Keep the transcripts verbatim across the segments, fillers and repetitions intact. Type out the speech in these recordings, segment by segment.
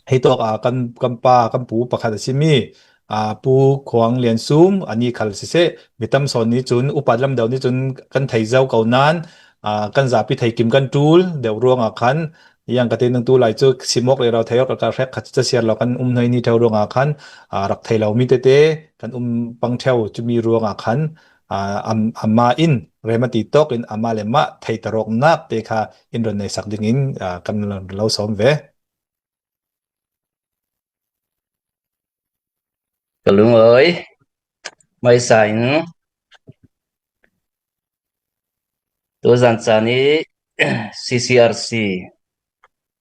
Hei tawk a kan, kan pa, kan pu pakhat a si mi, a, Pu Khuang Lian Sum, a ni khal siseh, mi tam sawn ni cun, upat lam deuh ni cun kan thei zo ko nain, a, kan zapi thei kim kan ṭul deuh ruangah khan, yang ka te nung tu lai cu sim awk le rau thei awk ka hrek khat cu casiar lo kan um hnuai ni ṭheu ruangah khan, a, rak thei lo mi tete kan um pang ṭheu cumi ruangah khan, a, am-, amah in remati tawk in amah le mah theihter awknak te kha in run nei sak dingin, a, kan lo sawm ve. Ka lungawi, hmaisa in tuzan caan i C C R C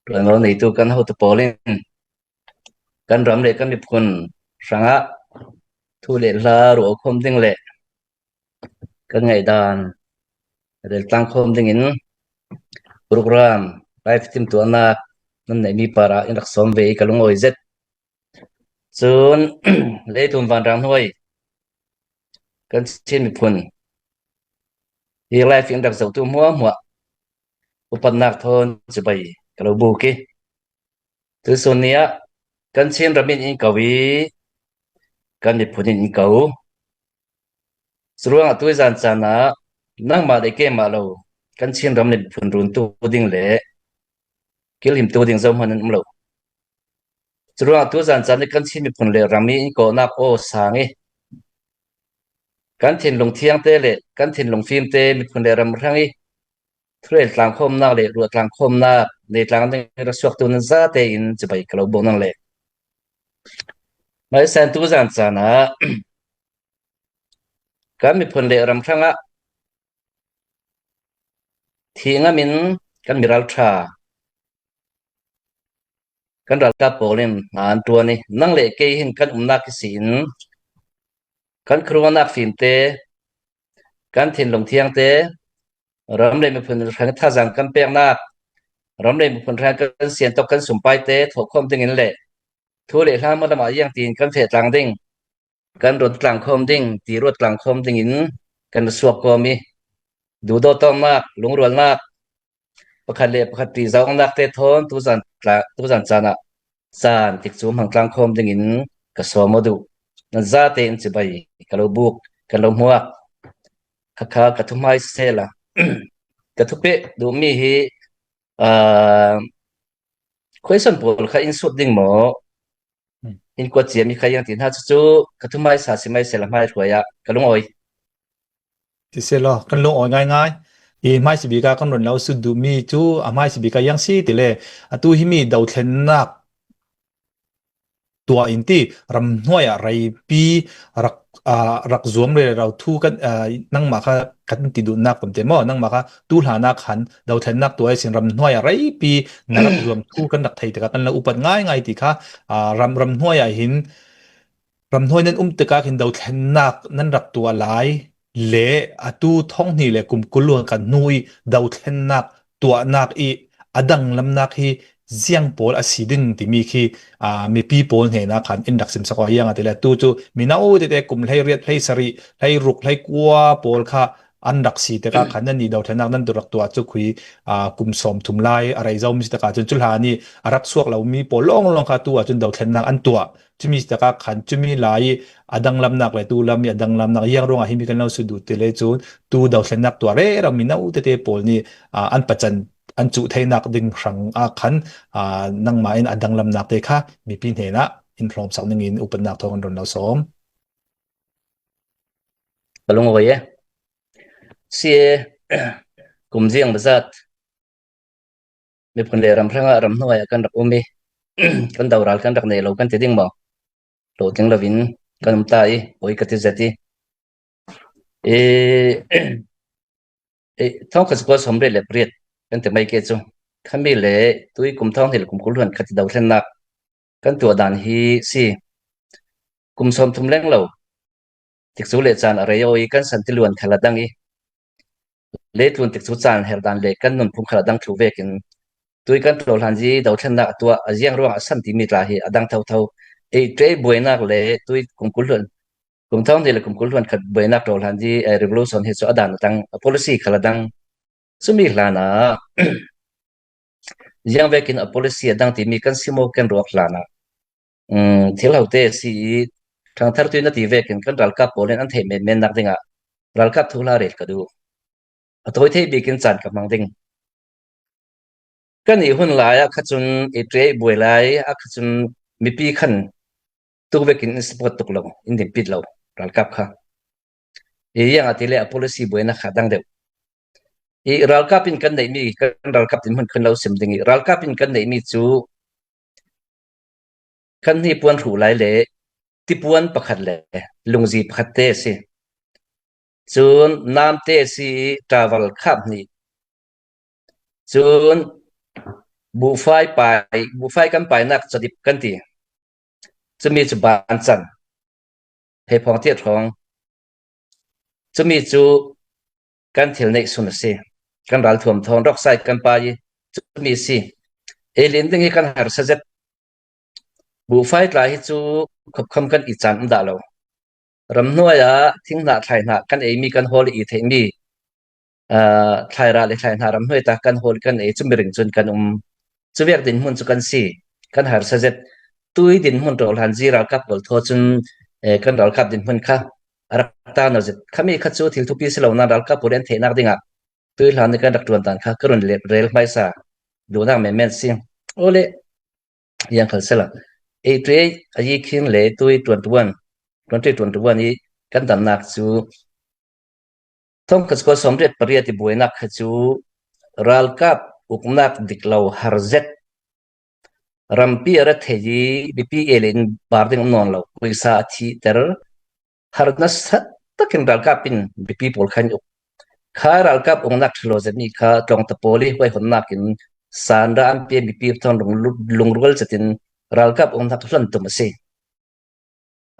ṭuanvo neitu kan hotu pawl in kan ram le kan miphun hrangah thu le hla ruah khawm ding le kan ngaihdan rel tlang khawm dingin program live timhtuahnak nan neihmi parah in rak sawm ve i ka lungawi zet. Cun leitlun vanrang hnuai kan Chin miphun hi live in rak zohtu hmuahhmuah upatnak thawn cibai ka lo buk i, tuisun ni ah kan Chin ram in in ko i kan miphun in in ko. Curuangah tuizan caan ah nangmah le keimah lo kan Chin ram le miphun runtu ding le kilhimtu ding zohman an um lo. Curuangah tuzan caan i kan Chin miphun le ram i in kawhnak aw sang i kan thinlung thiangte le kan thinlung fimte miphun le ram hrang i thurel tlangkhawmnak le ruah tlangkhawmnak nei tlang ding i ra suaktu nan zate in cibai ka lo bawk nan le. Hmaisa in tuzan caan ah kan miphun le ram hrangah thih ngam in kan miralṭha kan ralkap pawl in hna an ṭuan i, nang le kei hin kan umnak ihsin kan khuaruahnak fimte, kan thinlung thiangte, ram le miphun hrang thazaang kan peknak, ram le miphun hrang kan sian tawk kan sumpaite thawhkhawm dingin le thu le hla hmalam ah iang tiin kan feh tlang ding, kan run tlang khawm ding, ti ruat tlang khawm dingin kan suak kawm i, duhdawt tawmnak, lungrualnak, pakhat le pakhat ṭihzauhnak te thawn tuzan tla-, tuzan caan ah caan tikcu hmang tlang khawm dingin ka sawm aw duh. Nan zate in cibai ka lo buk, kan lo hmuak. Khakha ka thuhmai sehla ka thupeh duhmi hi, aa, question pawl kha in sut ding maw? Hmm. In kuat ciami kha iang ti hna cucu ka thuhmai sa si mai sehla hmai hruai ah ka lungawi. Ti sehlaw, kan lungawi ngaingai. I hmaisabik ah kan run lo sut duhmi cu a hmaisabik ah iang si ti le, atu himi dothlennak tuah in ti, ram hnuai ah reipi rak, aa, rak zuam rero thu kan, aa, nangmah kha kan ti duhnak tam te maw? Nangmah kha tu hlan ah khan dothlennak tuah ihsin ram hnuai ah reipi na rak zuam thu kan rak thei tikah kan lo upat ngaingai ti kha, aa, ram, ram hnuai ah hin ram hnuai nan um tikah hin dothlennak nan rak tuah lai le atu thonghnih le kum kul luan kan hnu i dothlennak tuahnak i a danglamnak hi ziang pawl a si ding timi khi, aa, mipi pawl hnenah khan in rak simsak aw. Iang a ti le tu cu mino tete kum hleiriat, hleisarih, hleiruk, hleikua pawl kha an rak si tikah khan nannih dothlennak nan tu rak tuah cu khui, aa, kum sawm thum lai a rei zo mi si tikah cun cu hlan i a rak suak lomi pawl lawnglawng kha tu ah cun dothlennak an tuah. Cumi si tikah khan cumi lai i a danglamnak le tu lam i a danglamnak iang ruangah himi kan lo sut duh ti le cun tu dothlennak tuah rero mino tete pawl nih, aa, an pacan an cuh theinak ding hrang ah khan, aa, nangmah in a danglamnak te kha mipi hnenah in hrawmsak ningin upatnak thawng an run lo sawm. Ka lungawi e. Si e, kum ziang bazat miphun le ram hrangah ram hnuai ah kan rak um i kan doral kan rak nei lo kan ti ding maw? Hlawhtling loin kan um ta i, awi ka ti zet i, e, e, thawngkhat zakua sawmriat le pariat kan ti mai ke cu khami le tui kum thawng hnih le kum kul hluan khat i dothlennak kan tuah dan hi si. Kum sawm thum leng lo tikcu le caan a rei aw i kan santiluan khal a dang i leitlun tikcu caan her dan le kan nunphung khal a dang thlu vekin tui kan ṭawhlan i dothlennak a tuah a ziang ruang a san timi tla hi a dang thotho. Ei ṭei buainak le tui kum kul hluan, kum thawng hnih le kum kul hluan khat buainak ṭawhlan i, eh, revolution hi cu a dan a dang, a policy khal a dang. Cumi hlanah Ziang vekin a policy a dang timi kan sim aw ken ruak hlan ah, um, thil hote si i thangthar tuina ti vekin kan ralkap pawl in an theih menmen nak dingah ralkap thu hla rel ka duh. A tawi thei bikin caan ka hmang ding. Kan i hun lai ah kha cun, i ṭiai buai lai ah kha cun mipi khan tu vekin in support tuk lo, in dinpit lo ralkap kha. I ziang a ti le a policy buaina kha dang deuh. I ralkap in kan neihmi, kan ralkap dinhmun kan lo sim ding i ralkap in kan neihmi cu kan hnipuan hruh lai le tipuan pakhat le lungzi pakhat te a si. Cun namte a si i travel khap hnih. Cun buhfai pai, buhfai kan painak cadip kan ti. Cumi cu bancan, hei phawng tiat hrawng. Cumi cu kan thil neih sun a si. Kan ralthuam thawn rawksai kan pai i cumi a si. Ei lin ding hi kan harsa zet. Buhfai tla hi cu khopkham kan i caan um dah lo. Ramhnuai ah thinghnah thlaihnah kan eimi kan hawl i theihmi, aa, thlairah le thlaihnah ramhnuai ta kan hawl kan ei cumi ring cun kan um. Cuvek dinhmun cu kan si, kan harsa zet. Tui dinhmun rawhhlan zi ralkap pawl thaw cun, eh, kan ralkap dinhmun kha a rak ta no zet. Khami kha cu thil thupi si lo nan ralkap pawl in an theihnak dingah tui hlan nih kan rak ṭuan dan kha ka run le-, rel hmaisa duhnak menmen si. Awle, ziang khal sela, ei ṭiai a yi khin le tui twenty one, twenty twenty one i kan damnak cu thongkhat zakua sawmriat pariat i buainak kha cu ralkap uknak dik lo har zet, rampi a ra thei i mipi ei le in bar ding um nawn lo, puisa a thihter, har nasa takin ralkap in mipi pawl kha an uk. Kha ralkap uknak ṭhalo zetmi kha tlawngta pawl i huaihonnak in sanra an pia mipi thawn lung-, lungrual zetin ralkap uknak hlon tum a si.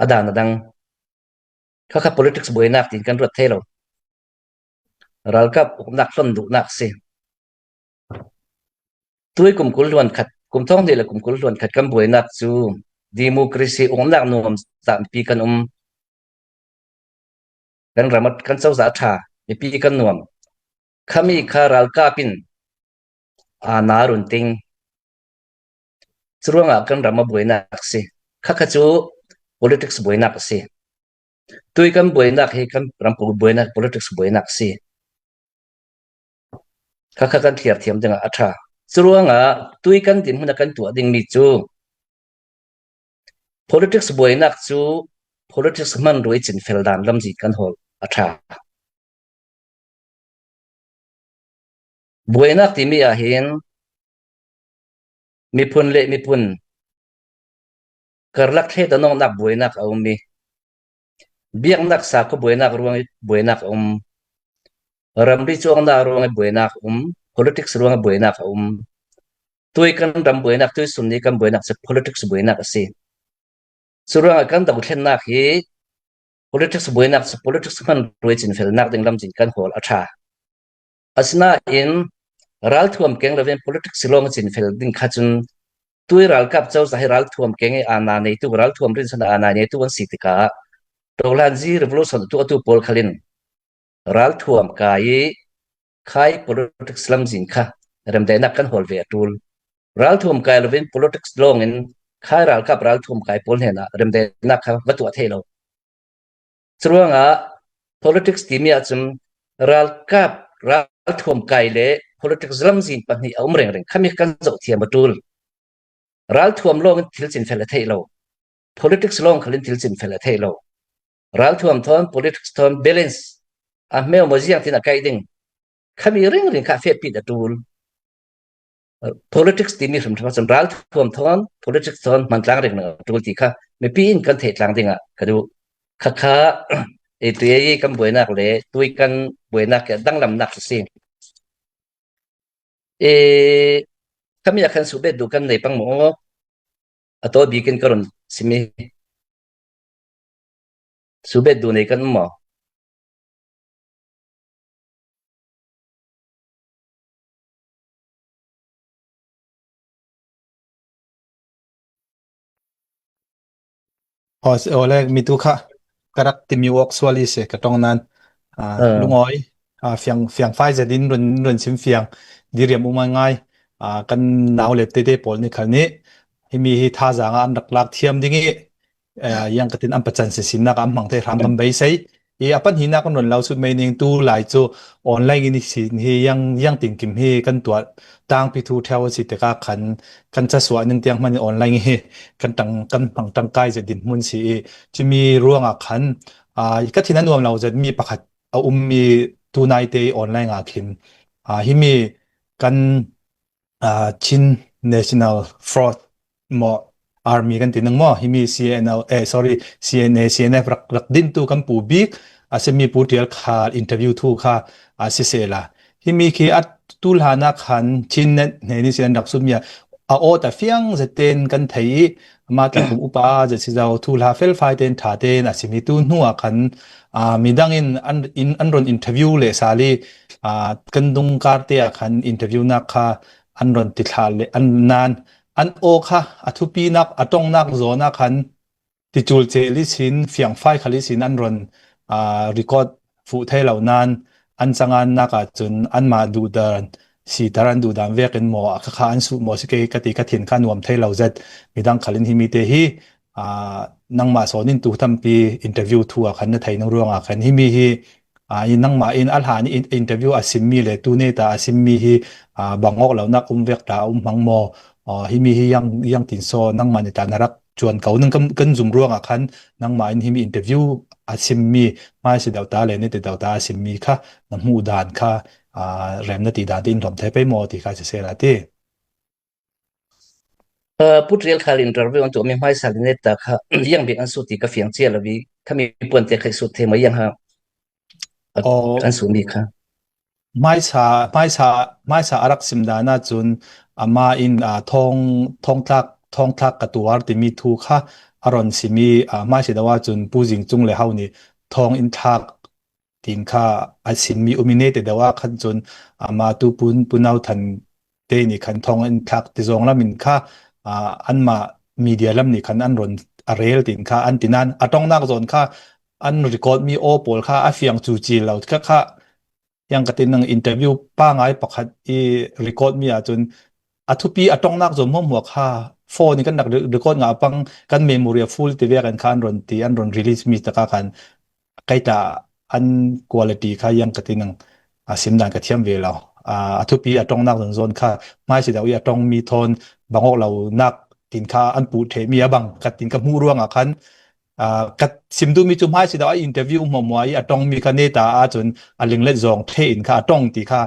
A dan a dang. Kha kha politics buainak tiin kan ruat thei lo. Ralkap uknak hlon duhnak a si. Tui kum kul hluan khat, kum thawng hnih le kum kul hluan khat kan buainak cu democracy uknak nuam zah mipi kan um. Kan ram a, kan cozah a ṭha, mipi kan nuam. Khami kha ralkap in aa na run ting. Curuangah kan ram a buainak a si. Kha kha cu politics buainak a si. Tui kan buainak hi kan ram buainak, politics buainak a si. Kha kha kan thliar thiam dingah a ṭha. Curuangah tui kan dinhmun a kan tuah dingmi cu politics buainak cu politics hmanrua i cinfel dan lamzin kan hawl a ṭha. Buainak timi ah hin miphun le miphun karlak thlet a nawngnak buainak a um i, biaknak sakhaw buainak ruang i buainak a um, ramri cuangnak ruang i buainak a um, politics ruang i buainak a um. Tui kan ram buainak, tui sun ni kan buainak cu politics buainak a si. Curuangah kan dothlennak hi politics buainak cu politics hmanrua i cinfelnak ding lamzin kan hawl a ṭha. Asinain ralthuam keng loin politics lawng i cinfel ding kha cun tui ralkap cozah hi ralthuam keng i aa na neitu, ralthuam rinsan aa na neitu an si tikah, Tohlanzi revolution a tuahtu pawl khal in ralthuam kai i khai politics lamzin kha remdaihnak kan hawl ve a ṭul. Ralthuam kai loin politics lawngin khai ralkap ralthuam kai pawl hnenah remdaihnak kha va tuah thei lo. Curuangah politics timi ahcun ralkap ralthuam kai le politics lamzin pahnih a um rengreng. Khami kan zoh thiam a ṭul. Ralthuam lawngin thil cinfel a theih lo. Politics lawng khalin thil cinfel a theih lo. Ralthuam thawn, politics thawn balance a hmeu maw ziang tin a kaih ding. Khami ringring kha fehpit a ṭul. Politics timi hrimhrim ahcun ralthuam thawn, politics thawn hmantlang ringring a ṭul ti kha mipi in kan theih tlang dingah ka duh. Kha kha, eh, tui ei kan buainak le tui kan buainak hi a danglamnak a si. Eh, khami ah khan subet duh kan nei pang maw? A tawi bikin ka run simi. Subet duh nei kan um maw? Aw, si-, aw le, mi tu kha ka rak timi awk sual i si ka ṭong nan. Ah, ah, lungawi, ah, fiang, fiang fai zet in run, run sim fiang. Diriam um a ngai. aa, kan nau le tete pawl nih khal nih himi hi thazang ah an rak lak thiam ding i, aa, yang ka tin an pachan sisinnak ah an hmang thei hram kan beisei. I a pahninak kan run lo sut mai ning tu lai cu online in i sin hi yang, yang tinkim hi kan tuah tangpi thu ṭheu a si tikah khan kan casuah ning tiang hman in online hi kan tang, kan hmang tangkai zet dinhmun si i cumi ruangah khan, aa, ka thin a nuam lo zet mi pakhat a ummi tunaite online ah khin, aa, himi kan, aa, Chin National Front maw, Army kan ti nang maw, himi C N L, eh, sorry, C N A, C N F rak, rak dintu kan pu bik a simi Pu Ṭial Khal interview thu kha a sisehla, himi khi a tu hlanah khan Chin Net hnen ihsin an rak sutmi a, a awt a fiang zetten kan thei i, mah tla kum upa zet si zo, thuhla felfai ten ṭha ten a simi tu hnu ah khan, aa, midang in an, in, an run interview leh sal i, aa, kan dungkar te ah khan interview nak kha an run ti thlah le an nan an aw kha a thupinak, a ṭongnak zawn ah khan ticul cel ihsin, fiangfai khal ihsin an run, aa, record fuh thei lo nan an cangannak ah cun anmah duhdan, sitar an duhdan vekin maw a kha, kha an suh maw si ke ka ti, ka thin kha nuam thei lo zet. Midang khal in himi te hi, aa, nangmah sawn in tu tampi interview thu ah khan na thei nung ruangah khan himi hi, aa, i nangmah in a hlan in interview a simmi le tu neta a simmi hi, aa, bangawk lonak um vek ta a um hmang maw? Aa, himi hi yang, yang tin saw nangmah nih ta na rak cuan ko nang kan, kan zum ruangah khan nangmah in himi interview a simmi hmaisa deuh ta le neta deuh ta a simmi kha na hmuh dan kha, aa, rem na ti dan te in lawm thei pei maw ti kha sisehla ti. Aa, Pu Ṭial Khal interview an tuahmi hmaisa le neta kha yang bik an sut ti ka fiang cia lo i, khami puan te khai sut thei maw yang ha? Aw. An sutmi kha. Hmaisa, hmaisa, hmaisa a rak sim dan ah cun amah in, aa, thawng, thawngtlak, thawngtlak ka tuar timi thu kha a run simi, aa, hmaisa deuh ah cun Pu Zing Cung le ho nih thawng in thlak tin kha a simmi um i, neta deuh ah khan cun amah tu Pu, Pu Nau Than te nih khan thawng in thlak ti zong lam in kha, aa, anmah media lam nih khan an run a rel tin kha an ti nan a ṭongnak zawn kha an record mi aw pawl kha a fiang cuci lo kha, kha yang ka tin nang interview pangai pakhat i record mi ah cun a thupi a ṭongnak zawn hmuahhmuah kha phone in kan rak re-, record ngah pang, kan memory a full ti vekin kha an run ti, an run release mi takah khan kei ta an quality kha yang ka tin nang a sim dan ka thiam ve lo. Aa, a thupi a ṭongnak zawn zawn kha hmaisa deuh i a ṭongmi thawn bangawk lonak tin kha an puh ṭheh mi a bang ka tin ka hmuh ruangah khan, aa, ka sim duhmi cu hmaisa deuh a interview hmuahhmuah i a ṭongmi kha neta ah cun a linglet zawng ṭheh in kha a ṭong ti kha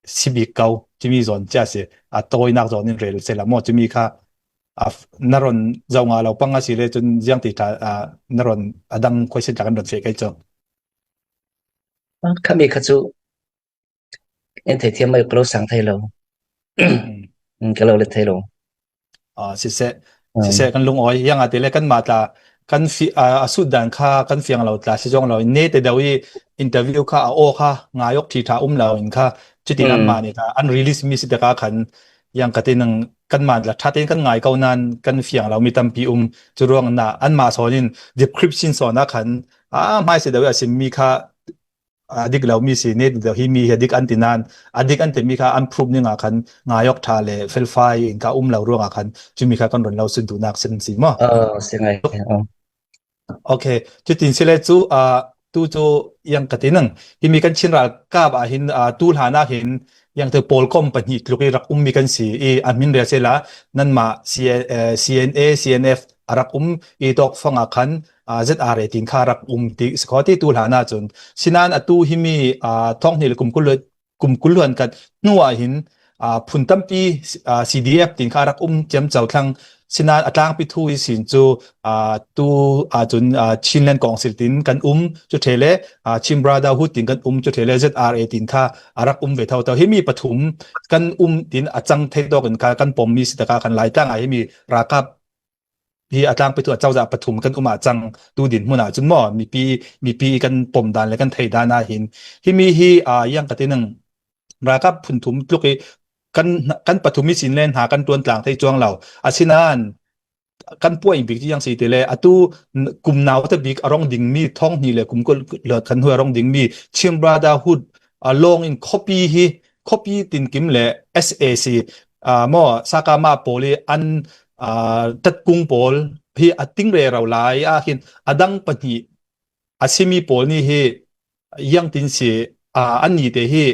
si bik ko, cumi zawn cia si, a tawinak zawn in rel sehla maw, cumi kha, a, na run zoh ngah lo pang a si le cun ziang ti ṭha, a, na run a dang khuaisin tlak in run feh kei cu. Khami kha cu in thei thiam mai ka lo sang thei lo. Mm. Mm, ka lo let thei lo. Aa, siseh, siseh kan lungawi. Yang a ti le kanmah tla kan fi, aa, a sut dan kha kan fiang lo tla si zong lo in, neta deuh i interview kha a aw kha ngai awk ṭhi ṭha um lo in kha cutin anmah nih kha an release mi si tikah khan yang ka ti nang kanmah tla ṭha tein kan ngai ko nan kan fiang lo mi tampi um. Cu ruang na anmah sawn in description sawn ah khan, aa, hmaisa deuh i a simmi kha a dik lo mi si, neta deuh hi mi hi a dik an ti nan, a dik an timi kha an proof ning ah khan ngai awk ṭha le felfai in kha um lo ruangah khan cumi kha kan run lo sut duhnak sin si maw? Aw, si ngai. Aw. Ok, cutin si le cu, aa, tu cu yang ka ti nang. Himi kan Chin ralkap ah hin, aa, tu hlan ah hin yang te pawlkom pahnih tluk i rak ummi kan si i, a hmin rel sehla nanmah C-, eh, C N A, C N F a rak um i, tawk fang ah khan, aa, Z R A tin kha a rak um ti si kho ti tu hlan ah cun. Sinan atu himi, aa, thawng hnih le kum kul le kum kul hluan khat hnu ah hin, aa, phun tampi, aa, C D F tin kha a rak um ciamco thlang. Sinan a tlangpi thu ihsin cu, aa, tu ahcun, aa, Chinland Council tin kan um, cu ṭhe le, aa, Chin Brotherhood tin kan um, cu ṭhe le Z R A tin kha a rak um ve thotho. Himi pathum kan um tin a cang thei tawk in kha kan pommi si tikah khan Laitlang ah himi ralkap hi a tlangpi thu a cozah pathum kan um ah cang tu dinhmun ah cun maw, mipi, mipi kan pom dan le kan thei dan ah hin himi hi, aa, yang ka ti nang, ralkap phun thum tluk i kan, kan pathum ihsin le hna kan ṭuan tlang thei cuang lo. Asinain kan puai bik ci yang si ti le, atu kum nauta bik a rong dingmi thawng hnih le kum kul le kan hnu a rong dingmi Chin Brotherhood a lawng in khuapi hi khuapi tinkim le S A C, aa, maw, Sakama pawl i an, aa, tatkung pawl hi a ting rero lai a hin a dang pahnih a simi pawl ni hi iang tin si, aa, an ni te hi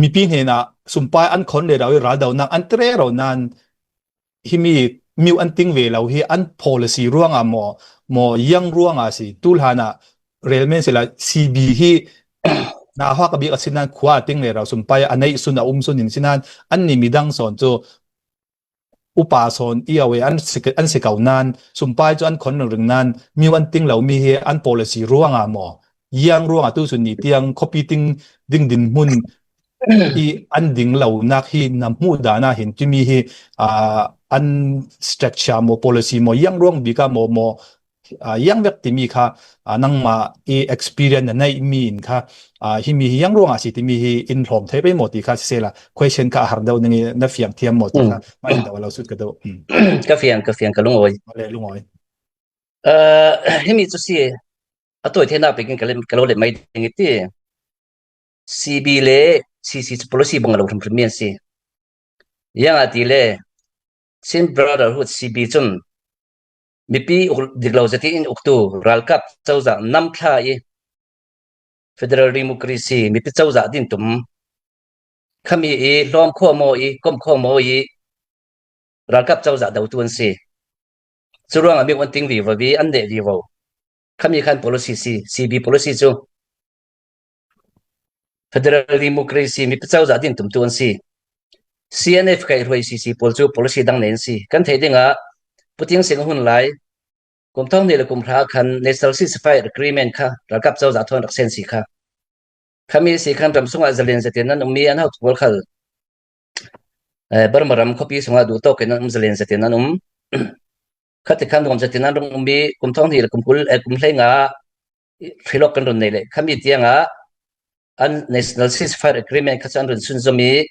mipi hnenah sumpai an khon le rau i raldo nak an tre rau nan himi miu an ting ve lo hi an policy ruanga maw, maw iang ruanga si. Tu hlana relmen sila C B hi na hua ka bik a sinan khua ting le rau sumpai a nei sun a um sun in sinan an ni midang son cu upa son i awe an si, an si kau nan sumpai cu an khon ringring nan miu an ting lo mi hi an policy ruanga maw, iang ruanga tu sun ni tiang khuapi ting ding din hmun i an ding lo nak hi na hmuh dan ah hin timi hi, aa, an structure maw, policy maw, iang ruang bika maw, maw, aa, iang vek timi kha, aa, nangmah i experience na neih mi in kha, aa, himi hi iang ruang a si timi hi in hlawm thei pei maw ti kha sisela question kha a har deuh ning i na fiang thiam maw ti kha Mm. Mai deuh a lo sut ka deuh. Mm. Ka fiang, ka fiang, ka lungawi. Vale, lungawi. Aa, himi cu si a tawi theihnak pekin ka le, ka lo let mai ding i ti. C B le C C cu policy bang a lo hrimhrim mi an si. Iang a ti le Chin Brotherhood C B cun mipi uk dik lo zetin in uktu ralkap cozah nam thla i federal democracy mipi cozah din tum khami i hlawm khawh maw i komh khawh maw i ralkap cozah dotu an si. Curuangah mi an ting vivo i an neh vivo. Khami khan policy si, C B policy cu federal democracy mipi cozah din tumtu an si. C N F kaihhruai C C pawl cu policy dang nei an si. Kan theih dingah Pu Thein Sein hun lai kum thong hnih le kum hra khan National Ceasefire Agreement kha ralkap cozah thawn rak sen si kha. Khami si khan ram sungah zalen zetin an um i an hotu pawl khal, eh, Burma ram khuapi sungah duhtawk in an um zalen zetin an um. Khati khan nuam zetin an rung um i kum thong hnih le kum kul, eh, kum hleinga hrilawk kan run nei le khami tiangah an National Ceasefire Agreement kha cu an run sunzom i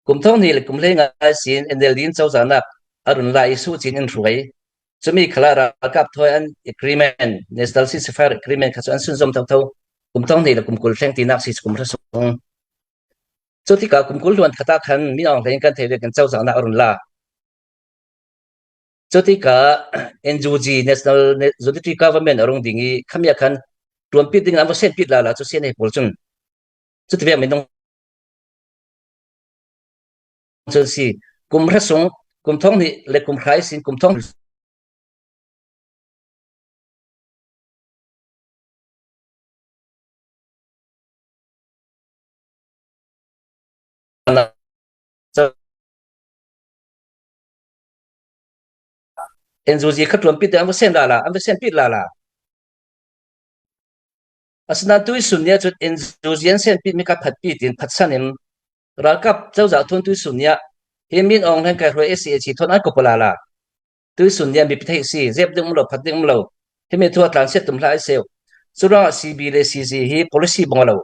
kum thong hnih le kum hleinga sin N L D in cozahnak a run la i suhcin in hruai. Cumi khalah ralkap thawi an agreement, National Ceasefire Agreement kha cu an sunzom thotho. Kum thong hnih le kum kul hleng tinak si kum hra sung. Cutikah kum kul hluan khatah khan Min Aung Hlaing kan theih vekin cozahnak a run la. Cutikah N U G, National Unity Government a rung ding i khami ah khan ṭuanpit ding an va senpit lala cu C N A pawl cun. Cuti vek minung cun si kum hra sung, kum thong hnih le kum hra ihsin kum thong N U G kha ṭuanpit ding an va sen lala, an va senpit lala. Asinain tuisun nia cun N U G an senpit mi kha phatpi tin phatsan in ralkap cozah thawn tuisun nia hi Min Aung Hlaing kaihhruai S A C thawn an kop lala. Tuisun nia mipi theih si, zep ding um lo, phat ding um lo. Himi thu a tlansiat tum hlah i seuh. Curuangah C B le C C hi policy bang a lo.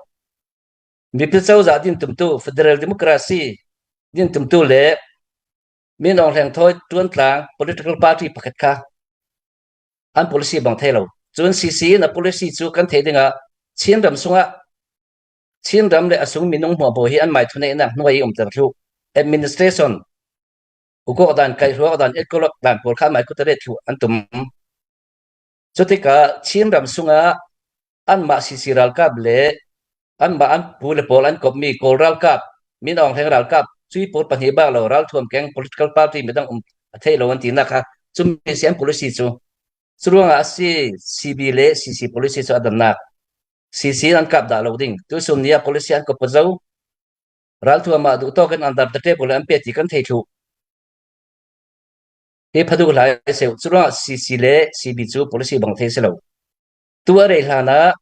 Mipi cozah din tumtu, federal democracy din tumtu le Min Aung Hlaing thawi ṭuantlang political party pakhat kha an policy bang thei lo. Cun C C in a policy cu kan theih dingah Chin ram sungah Chin ram le a sung minung hmuahhmuah hi an mai thuneihnak hnuai i umter thluh. Administration, ukawk dan, kaihhruak dan, ekolok dan pawl kha an mai kutaret thluh an tum. Cutikah Chin ram sungah anmah C C ralkap le anmah an pu le pawl an kopmi Kawl ralkap, Min Aung Hlaing ralkap, cui pawl pahnih bak lo ralthuam keng political party midang um a theih lo an tinak kha cumi si an policy cu. Curuangah a si C B le C C policy cu a damnak. C C in an kap dah lo ding. Tuisun nia policy an kop zo. Ralthuam ah duhtawk in under the table an pe ti kan thei thluh. Hi pha duh hlah i seuh. Curuangah C C le C B cu policy bang thei si lo. Tu a rei hlanah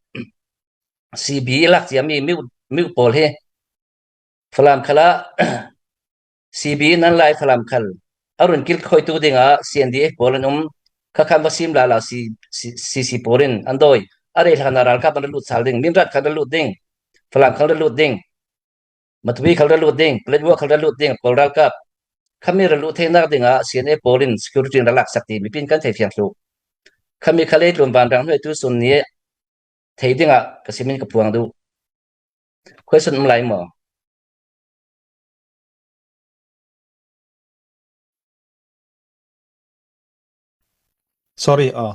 C B i lak ciami miu, miu pawl hi Falam khalah C B in an lai Falam khal a run kilkhawitu dingah C N D F pawl an um. Kha khan va sim lala C, C, C C pawl in an dawi. A rei hlanah ralkap an ra lut sal ding, Mindat khan ra lut ding, Falam khal ra lut ding, Matui khal ra lut ding, Paletwa khal ra lut ding, Kawl ralkap. Khami ra lut theinak dingah C N A pawl in security in ra laksak ti mipi in kan thei fiang thluh. Khami kha leitlun vanrang hnuai tuisun nih thei dingah ka simin ka phuang duh. Question um lai maw? Sorry, uh,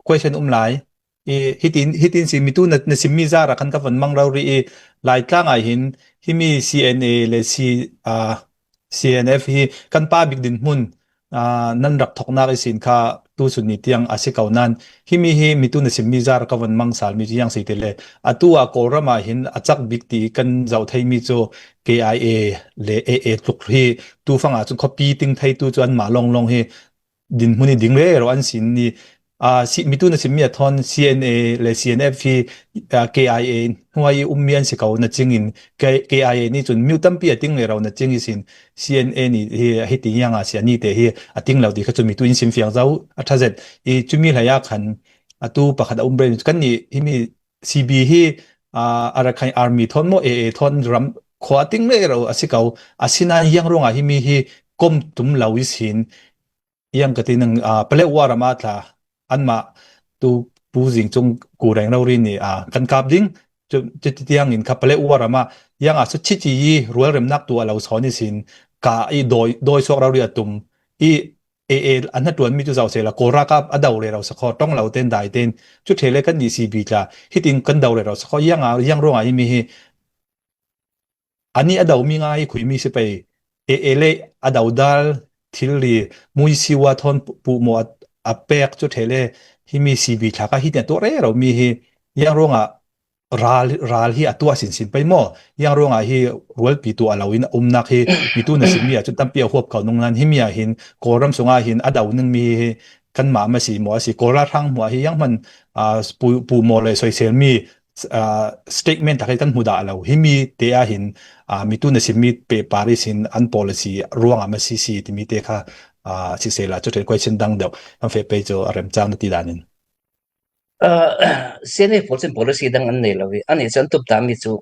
question um lai. I, hitin, hitin si mitu na, na sim mi zara kan ka van mang rau ri i lai tlang ai hin, himi C N A le C, uh, C N F hi kan pa bik din hmun, uh, nan rak thoknak i sin kha tu sun ni tiang a si kau nan. Himi hi mitu na sim mi zara ka van mang sal mi tiang si te le. A tu a Kawlram a hin a chak bik ti kan zau thei mi cu K I A le A A tluk hi tu fang a cun khuapi ting thei tu cu an ma long long hi dinhmun i ding rero an sin ni, aa, si, mitu na simmi a thawn C N A le C N F hi, aa, K I A hnuai i ummi an si ko na cingin K-, K I A nih cun miu tampi a ting rero na cing i sin C N A nih hi, hi ti yang a si a ni te hi a ting lo ti kha cu mitu in sim fiang zo a ṭha zet i cumi hlei ah khan atu pakhat a um rero kan nih himi C B hi, aa, Arakan Army thawn maw A A thawn ram khua a ting rero a si ko a si nan yang ruangah himi hi kom tum lo i sin yang ka ti nang, aa, Paletwa ram a tla anmah tu Pu Zing Cung Ku Reng rori nih, aa, kan kap ding. Cu, cu ti tiang in kha Paletwa ram a yang a su chichi i rual remnak tu a lo sawn i sin ka i dawi, dawi suak rori a tum i A A a hnaṭuan mi cu zo sela Kawl ralkap a do rero sakhaw ṭong lo ten dai ten cu ṭhe le kan nih C B tla hitin kan do rero sakhaw yang a, yang ruangah himi hi a nih a do mi ngai khui mi si pei A A le a do dal thil ri mui siwa thawn pu-, puhmawh a, a pek cu ṭhe le himi C B tla kha hitin a tuah rero mi hi yang ruangah ral, ral hi a tuah sinsin pei maw? Yang ruangah hi rualpi tuah lo in a umnak hi mitu na simmi ah cun tampi a huap ko nung nan himi ah hin Kawlram sungah hin a do ning mi hi kanmah ma si maw a si Kawl ralhrang hmuah hi yang hman, aa, pu-, puhmawh le soisel mi, aa, statement tak hi kan hmu dah lo. Himi te ah hin, aa, mitu na simmi pehpar i sin an policy ruangah ma si si timi te kha, aa, sisela cu ṭhen question dang deuh kan feh pei cu a remcang na ti dan in. Aa, C N A pawl cun policy dang an nei lo i, an i cu an tum ta mi cu,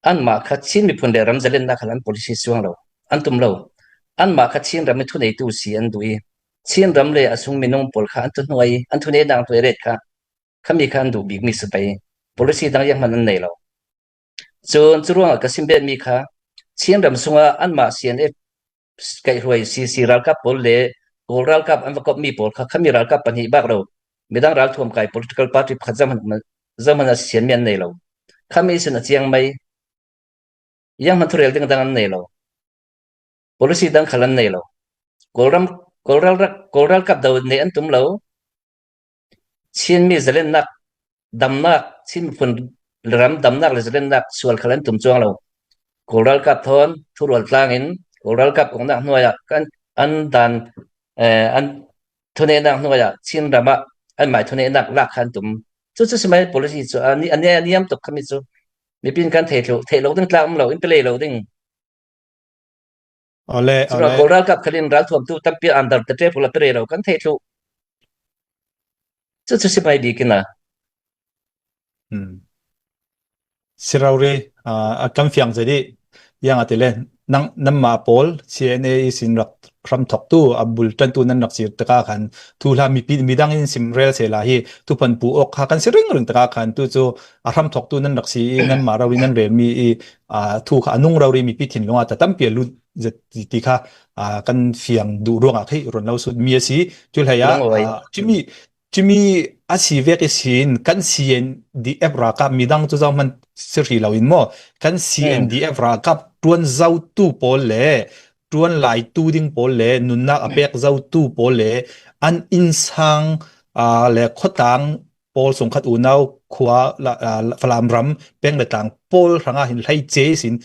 anmah kha Chin miphun le ram zalennak kha an policy suang lo, an tum lo. Anmah kha Chin ram i thuneitu si an duh i, Chin ram le a sung minung pawl kha an thuhnuai, an thuneinak hnuai ret kha, khami kha an duh bik mi si pei. Policy dang yang hman an nei lo. Cun curuangah ka sim bet mi kha, Chin ram sungah anmah C N F kaihhruai C C ralkap pawl le Kawl ralkap an va kop mi pawl kha khami ralkap pahnih bak lo. Midang ralthuam kai political party pakhat zohman, zohman a sianmi an nei lo. Khami sin a ciang mai. Yang hman thurel ding dang an nei lo. Policy dang khal an nei lo. Kawl ram, Kawl ral, Kawl ralkap do nei an tum lo. Chin mi zalennak, damnak, Chin miphun le ram damnak le zalennak sual khal an tum cuang lo. Kawl ralkap thawn thurual tlangin Kawl ralkap kongnak hnuai ah kan an dan, eh, an thuneinak hnuai ah Chin ram ah anmai thuneinak lak kha an tum. Cu cu si mai policy cu a ni, a ni, a niam tuk khami cu mipi in kan thei thluh, thei lo ding tlak um lo, in pe lei lo ding. Awle, curuangah awle. Kawl ralkap khalin ralthuamtu tampi an dar tete pula pe rero kan thei thluh. Cu cu si mai bik in a. Hmm. Si rori, aa, a kan fiang zet i, yang a ti le, nang, nanmah pawl, C N A i sin rak hram thoktu, a bul ṭantu nan rak sir tikah khan, thuhla mipi, midang in sim rel sela hi, thuphan pu awk kha kan si ringring tikah khan, tu cu a hram thoktu nan rak si i, nanmah rori nan relmi i, aa, thu kha a nung rori mipi thinlung ah ta tampi a lut zet ti, ti kha, aa, kan fiang duh ruangah khi run lo sut mi a si. Cu hlei ah, Lungawai. Aa, cumi, cumi a si vek i sin kan C N D F ralkap midang cu zohman si hri lo in maw? Kan Hmm. C N D F ralkap ṭuan zotu pawl le ṭuan laitu ding pawl le nunnak a pek zotu pawl le an innsang, aa, le khuatang pawl sungkhat unau khua la, aa, Falam ram peng le tlang pawl hrangah hin hleice sin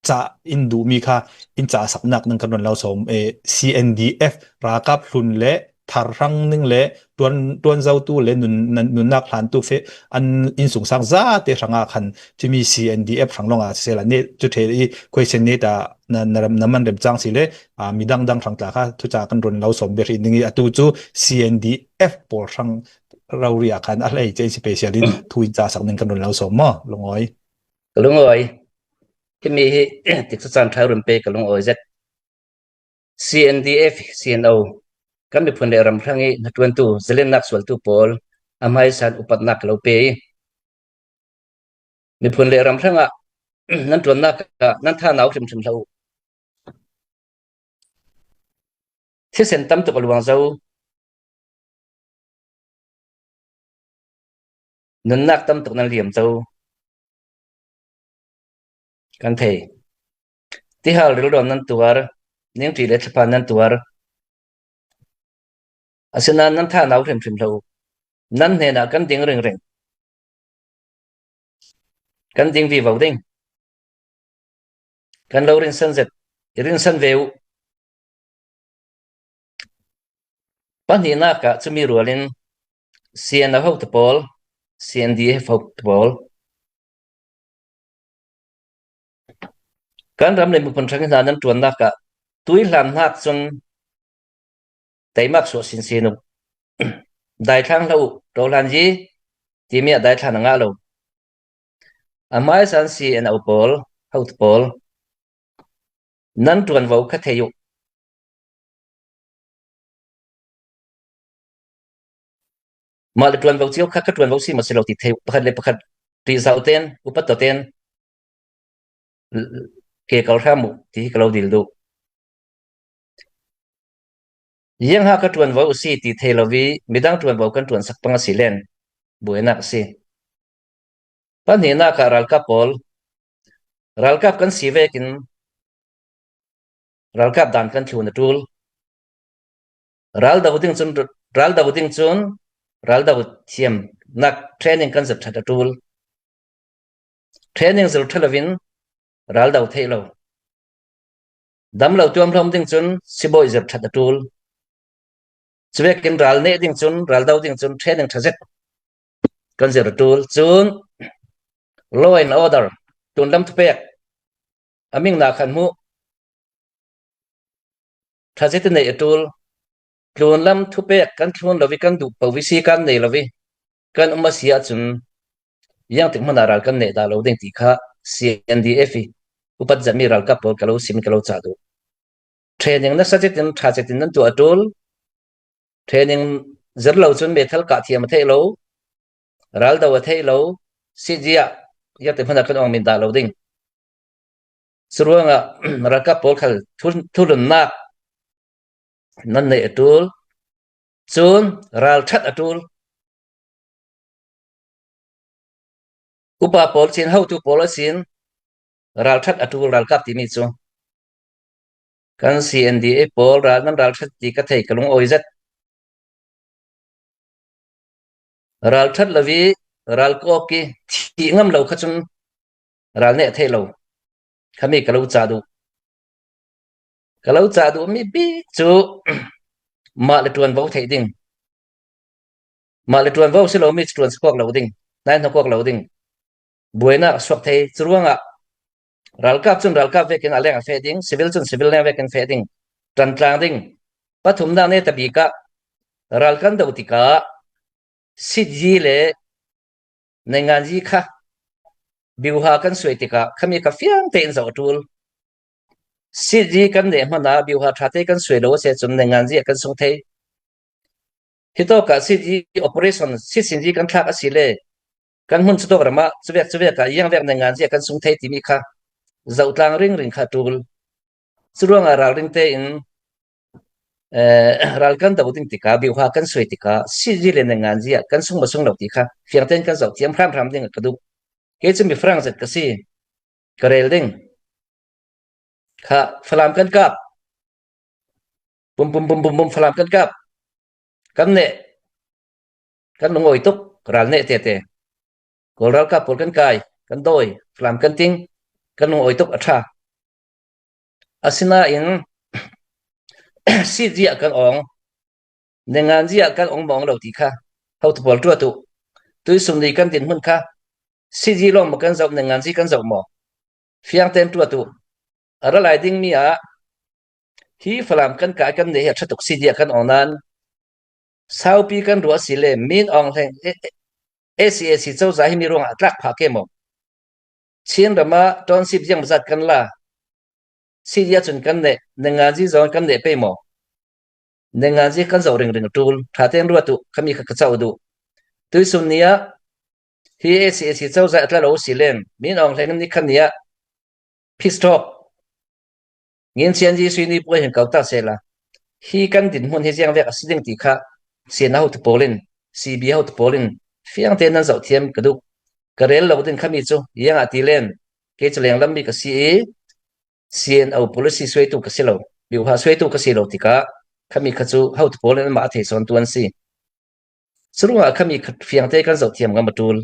ca in duhmi kha in ca saknak nan kan run lo sawm, eh, C N D F ralkap hlun le thar hrang ning le ṭuan, ṭuan zotu le nun, nun, nunnak hlantu fe an innsungsang zate hrangah khan cumi C N D F hrang lawngah sisela ne cu ṭhe i question ne ta na, na, ram, na man remcang si le, aa, midang dang hrang tla kha thuca kan run lo sawm ve hrih ning i atu cu C N D F pawl hrang rori ah khan a hlei chen special in thu in ca sak ning kan run lo sawm maw, Lungawi? Ka lungawi. Himi hi tikcu caan ṭha run pe ka lungawi zet. C N D F, C N O, kan miphun le ram hrang i hnaṭuantu, zalennak sualtu pawl a hmaisa in upatnak ka lo pe i miphun le ram hrangah nan ṭuannak ah nan thanau hrimhrim hlah uh. Thisen tam tuk a luang zo. Nunnak tam tuk nan liam zo. Kan thei. Tihal rilrawn nan tuar, ningṭi le thlaphang nan tuar. Asinain nan thanau hrimhrim hlah uh. Nan hnenah kan ding ringring. Kan ding vivo ding. Kan lo rinsan zet, i rinsan ve uh. Pahnihnak ah cumi rualin C N O hotu pawl, C N D F hotu pawl, kan ram le miphun ṭhangin hna nan ṭuannak ah tuihlan hnak cun teimak suah sinsin uh. Daithlang hlah uh, ṭohlan yi timi ah daithlan a ngah lo. A hmaisa in C N O pawl, hotu pawl, nan ṭuanvo kha thei uh. Mah le ṭuanvo cio kha ka ṭuanvo si maw si lo ti thei uh. Pakhat le pakhat ṭihzah uh ten, upat tawh ten ke kal hram uh ti hi ka lo dil duh. Ziangha ka ṭuanvo uh si ti thei lo i midang ṭuanvo kan ṭuansak pang a si len buainak a si. Pahnihnak ah ralkap pawl, ralkap kan si vekin ralkap dan kan thlun a ṭul. Ral do ding cun, ral do ding cun ral do thiamnak training kan zirh ṭhat a ṭul. Training zirh ṭha loin ral do theih lo. Dam lo tuamhlawm ding cun sibawi zirh ṭhat a ṭul. Cuvekin ral neh ding cun, ral do ding cun training ṭha zet kan zirh a ṭul. Cun law and order, tlunlam thupek a mingna khan hmuh ṭha zet i neih a ṭul. Tlunlam thupek kan thlun lo i kan duh poh i si kan nei lo i kan um a si ahcun, ziangtik hmanh ah ral kan neh dah lo ding ti kha C N D F i upat zetmi ralkap pawl ka lo sim, ka lo cah duh. Training nasa zetin, ṭha zetin nan tuah a ṭul. Training zir lo cun meithal kah thiam a theih lo, ral do a theih lo, sitzi ah ziangtik hmanh ah kan awng min dah lo ding. Curuangah ralkap pawl khal thu-, thulunnak nan neih a ṭul. Cun ral ṭhat a ṭul. Upa pawl sin, hotu pawl a sin ral ṭhat a ṭul, ralkap timi cu. Kan C N D F pawl ral, nan ral ṭhat ti ka thei, ka lungawi zet. Ral ṭhat lo i ral kawk i thih ngam lo kha cun ral neh theih lo. Khami ka lo cah duh. Ka lo cah duhmi bik cu mah le ṭuanvo theih ding. Mah le ṭuanvo si lomi cu ṭuan si kawk lo ding, hnai hna kawk lo ding. Buainak a suak thei. Curuangah ralkap cun ralkap vekin a leng a feh ding, civil cun civil leng vekin feh ding, ṭantlang ding. Pathumnak neta bik ah ral kan do tikah sitzi le nainganzi kha biuha kan suai tikah khami kha fiang tein zoh a ṭul. Sitzi kan neh hmanh ah biuha ṭha te kan suai lo a si ahcun nainganzi ah kan sung thei. Hitawkah sitzi operation, sitsinzi kan thlak a si le kan hmun cutawk ram ah cuvek cuvek ah ziangvek nainganzi ah kan sung thei timi kha zohtlang ringring kha a ṭul. Curuangah ralring tein, eh, ral kan do ding tikah, biuha kan suai tikah, sitzi le nainganzi ah kan sung maw sung lo ti kha fiangtein kan zoh thiam hramhram ding a ka duh. Kei cu mi Farang zet ka si, ka rel ding. Kha Falam kan kap. Pum, pum, pum, pum, pum, Falam kan kap. Kan neh. Kan lungawi tuk, ral neh tete. Kawl ralkap pawl kan kai, kan dawi, Falam kan ting, kan lungawi tuk a ṭha. Asinain sitzi ah kan awng, nainganzi ah kan awng mawng lo ti kha hotu pawl ṭuat uh. Tuisun ni kan dinhmun kha sitzi lawng maw kan zoh, nainganzi kan zoh maw? Fiangtein ṭuat uh. A ra lai dingmi ah hi Falam kan kai, kan neh hi a ṭha tuk, sitzi ah kan awng nain saupi kan ruah a si le min awng hleng, eh, eh, A C A C cozah hi mi ruangah a tlak phah ke maw? Chin ram ah township ziangmazat kan la, sitzi ah cun kan neh, nainganzi zong kan neh pei maw? Nainganzi kan zoh ringring a ṭul, ṭha tein ruat uh, khami kha ka cah duh. Tuisun ni ah hi A C A C cozah a tla lo a si len, min awng hleng in nikhan ni ah peace talk, Ngin Sian Jesuh ni puai hin kau ta sela. Hi kan dinhmun hi ziang vek a si ding ti kha, Sian a hotu pawl in, C B a hotu pawl in, fiangte nan zauh thiam ka duh. Ka rel lo ding khami cu, iang a ti len, kei cu lenglam mi ka si i, Sian au policy suaitu ka si lo, biuha suaitu ka si lo tikah, khami kha cu hotu pawl in anmah a thei sawn tu an si. Curuangah khami kha fiangte kan zoh thiam ngam a ṭul.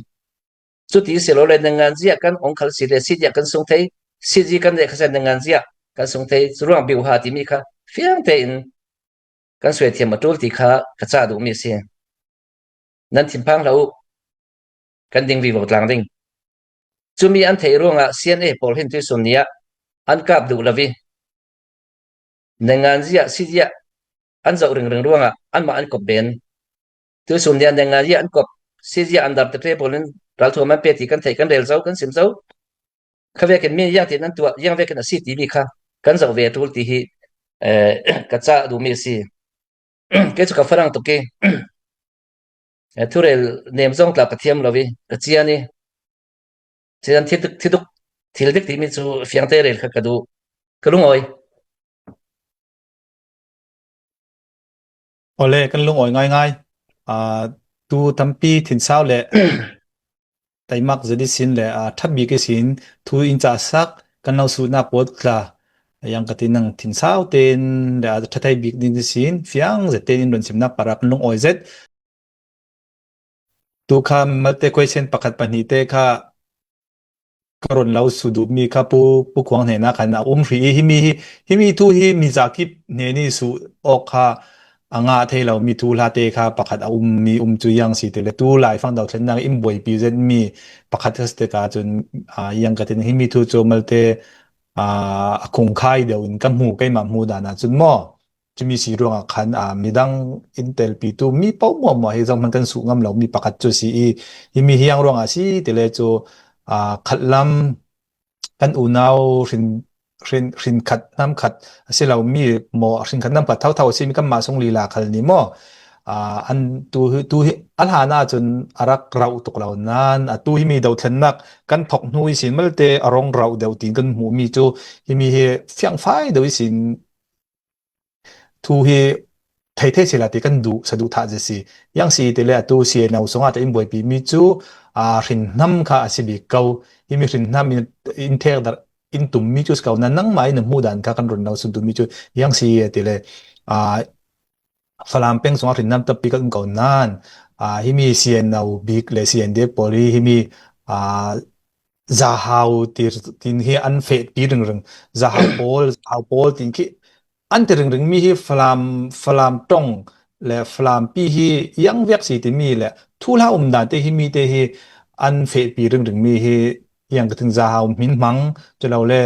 Cuti si lo le, nanganzia kan ong khal si le, sidia kan sung thei, sidi kan neh kha se nanganzia kan sung thei, curuang biuha timi kha fiangte in kan suai thiam a ṭul ti kha ka cah duhmi a si. Nan thinphang hlah uh, kan ding vivo tlang ding. Cumi an theih ruangah C N A pawl hin tuisun ni ah an kap duh lo i, nanganzia, sidia an zoh ringring ruangah anmah an kop ben. Tuisun ni ah nanganzia an kop, sidia an dar tete pawl in ralthuam an pe ti kan theih, kan rel zo, kan sim zo. Kha vekin mi iang tin an tuah, iang vekin a si timi kha kan zoh ve a ṭul ti hi, eh, ka cah duhmi a si. Kei cu ka farang tuk i, eh, thurel nem zong tla ka thiam lo i, ka cian i, cian thil dik, thil dik, thil dik timi cu fiangte rel kha ka duh, ka lungawi. Awle, kan lungawi ngaingai. Ah, tu tampi thinsau le taimak zet ihsin le, ah, ṭha bik ihsin thu in cahsak kan lo suhnak pawl tla, yang ka ti nang thinsau tein le, ah, ṭha thei bik ding ihsin fiang zet tein in run simnak parah kan lungawi zet. Tu kha malte question pakhat pahnih te kha ka run lo su duhmi kha Pu, Pu Khuang hnenah khan a um hrih i, himi hi, himi thu hi mi zakip hnen i su awk kha a ngah thei lo mi thu hlate kha pakhat a um mi um cu iang si ti le, tu laifang dothlennak in buaipi zetmi pakhat kha si tikah cun, aa, iang ka tin himi thu cu malte, aa, a khungkhai deuh in ka hmu, keimah hmu dan ah cun maw, cumi si ruangah khan, aa, midang in telpitu mi paoh hmuahhmuah hi zohhmanh kan suh ngam lo mi pakhat cu si i, himi hi iang ruangah si ti le cu, aa, khatlam kan unau hrin, hrin, hrin khat hnam khat a si lo mi maw, hrin khat hnam khat thotho a si mi kanmah sung lila khal ni maw? Aa, an tu hi, tu hi a hlan ah cun a rak rauh tuk lo nain, a tu hi mi dothlennak kan thok hnu ihsin malte a rong rauh deuh tiin kan hmuh mi cu himi hi fiangfai deuh ihsin thu hi thei thei sila ti kan duh, saduh thah zet si. Yang si ti le atu C N O sungah te in buaipi mi cu, aa, hrin hnam kha a si bik ko. Himi hrin hnam in, in thek dar, in tum mi cu si ko. Nan nangmah in na hmuh dan kha kan run lo sun tum mi cu yang si ti le, aa, Falam peng sungah hrin hnam tampi kan um ko nain, aa, himi C N O bik le C N D F pawl hi himi, aa, zahau tir tin hi an fehpi ringring. Zahau pawl, zahau pawl tin khi an ti ringring mi hi Falam, Falam ṭong le Falampi hi iang viak si timi le thuhla um dan te hi mi te hi an fehpi ringring mi hi iang ka tin zahau hmin hmang, cu lo le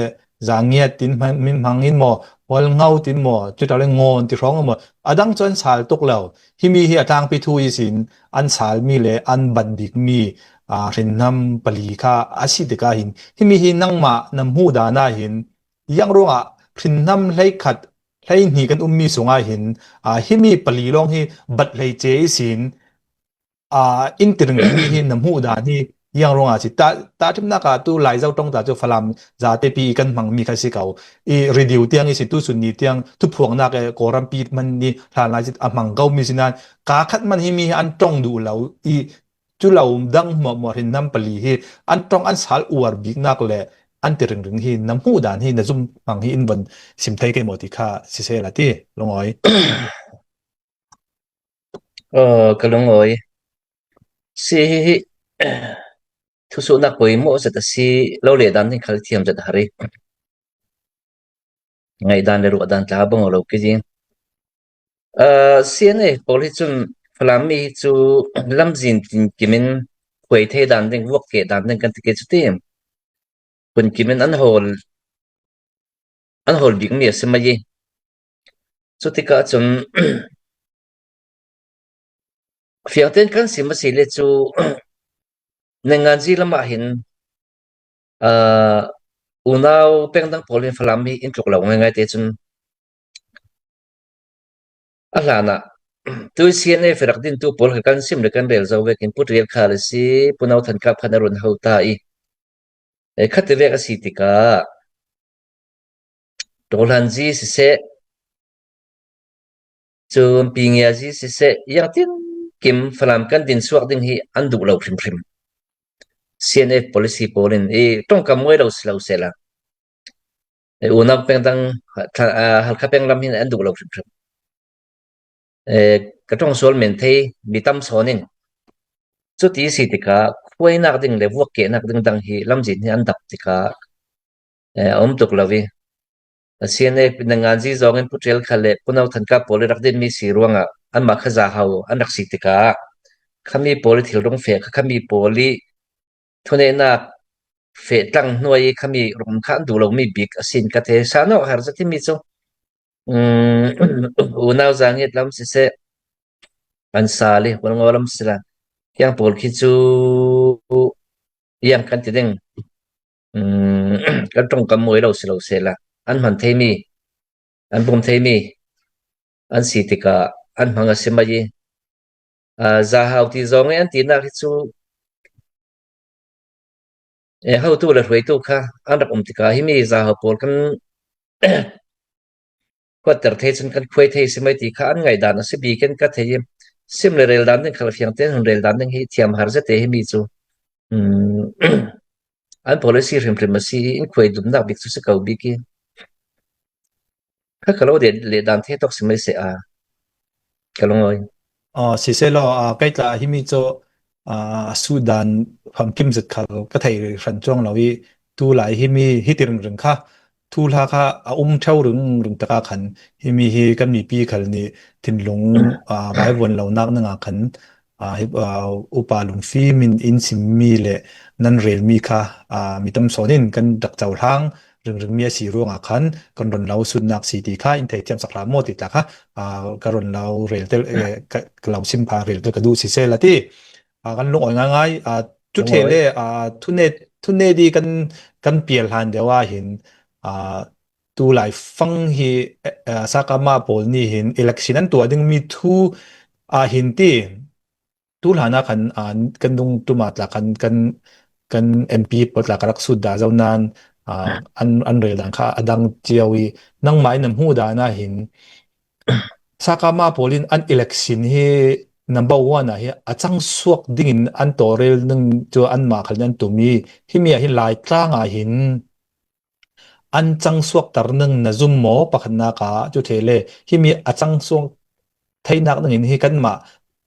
zangiat tin hmang, hmin hmang in maw, hualngo tin maw, cu lo le ngawn ti hrawng in maw, a dang cu an sal tuk lo. Himi hi a tlangpi thu ihsin an sal mi le an ban bik mi, aa, hrin hnam pali kha a si tikah hin, himi hi nangmah na hmuh dan ah hin, iang ruangah hrin hnam hleikhat, hleihnih kan ummi sungah hin, aa, himi pali lawng hi bat hleice ihsin, aa, in ti ringringmi hi na hmuh dan hi iang ruangah si. Ta, tahṭhimnak ah tu Laizo ṭong ta cu Falam zate pi i kan hmangmi kha si ko. I radio tiang ihsin, tusun ni tiang thuphuangnak e Kawlrampi hman ni hlan lai si a hmang ko mi si nain, ka khat man himi hi an ṭong duh lo i, cu lo dang hmuahhmuah hrin hnam pali hi an ṭong an sal uar biknak le an ti ringring hi na hmuh dan hi na zum hmang hi in von sim thei ke maw ti kha siseh la ti, lungawi. Aw, ka lungawi. Si hi, hi, thusuhnak poimawh zet a si lo le dan hi khal thiam zet a har i. Ngaihdan le ruahdan tla bang lo ki ding. Aa, C N A pawl hi cun Falam mi hi cu lamzin tinkim in khuai thei dan ding, vuak keh dan ding kan ti ke cu ti. Punkim in an hawl, an hawl bikmi a si mai i. Cutikah cun fiangten kan sim a si le cu nanganzi lamah hin, aa, unau peng dang pawl hin Falam hi in tluk lo ngaingai te cun a hlan ah tu C N F rak dintu pawl kha kan sim le kan rel zo vekin Pu Rial Khal a si, Pu Nau Than Kap khan a run ho ta i, eh, khati vek a si tikah Tawhlanzi siseh, cun Pingiazi siseh, iang tin kim Falam kan din suak ding hi an duh lo hrimhrim. C N F policy pawl in i ṭongkam muai lo si lo sehla, unau peng dang, Halkha peng lam hin an duh lo hrimhrim. Ka ṭong sual men thei mi tam sawn in cuti si tikah khuainak ding le vuak kehnak ding dang hi lamzin hi an dap tikah a um tuk lo i, a C N F nanganzi zawngin Pu Ṭial kha le Pu No Than Kap pawl i rak dinmi si ruangah anmah kha zahau an rak si tikah khami pawl i thil rung feh kha, khami pawl i thuneihnak feh tlang hnuai i khami rum kha an duh lomi bik a sin ka thei. Sa nawh, har zet himi cu, um, unau Zangit lam siseh, an sal i Hualngaw lam sila, hiang pawl khi cu iang kan ti ding, um, kan ṭongkam muai lo si lo sehla, an hman theimi, an bum theimi an si tikah an hmang a si mai i, aa, zahau ti zawng i an tinak hi cu, e, hotu le hruaitu kha an rak um tikah himi zahau pawl kan huatter thei cun kan khuai thei si mai ti kha an ngaihdan a si bikin ka thei i, sim le rel dan ding khal fiang tein hun rel dan ding hi thiam har zet te himi cu, um, an policy hrimhrim a si i, in khuai dumnak bik cu si ko bik i, kha ka lo de leh dan thei tawk si mai seh a, ka lungawi. Aw, siseh law, aa, kei tla himi cu, aa, a sut dan famkim zet khal ka thei hran cuang lo i, tu lai himi hiti ringring kha, thuhla kha a um ṭheu ringring tak ah khan himi hi kan mipi khal nih thinlung, aa, vaivuan lonak ningah khan, aa, hi, aa, upa lungfim in in simmi le nan relmi kha, aa, mi tam sawn in kan rak cohlang ringringmi a si ruangah khan kan run lo sutnak si ti kha in theithiam sak hram maw ti tla kha, aa, ka run lo rel tel, eh, ka, ka lo sim pha rel tel ka duh siseh la ti. Aa, kan lungawi ngaingai, aa, cu ṭhe le, aa, thune, thune di kan, kan pial hlan deuh ah hin, aa, tu lai fang hi, eh, eh, sakama pawl nih hin election an tuah dingmi thu ah hin ti, tu hlan ah khan, aa, kan dungtum ah tla khan kan, kan M P pawl tla ka rak sut dah zo nain, aa, an, an rel dan kha a dang cio i, nangmah in na hmuh dan ah hin sakama pawl in an election hi number one ah hi a cang suak dingin an tawlrel ning cu anmah khal in an tum i, himi ah hin Laitlang ah hin an cang suakter ning na zum maw? Pakhatnak ah cu ṭhe le, himi a cang suak theinak dingin hi kanmah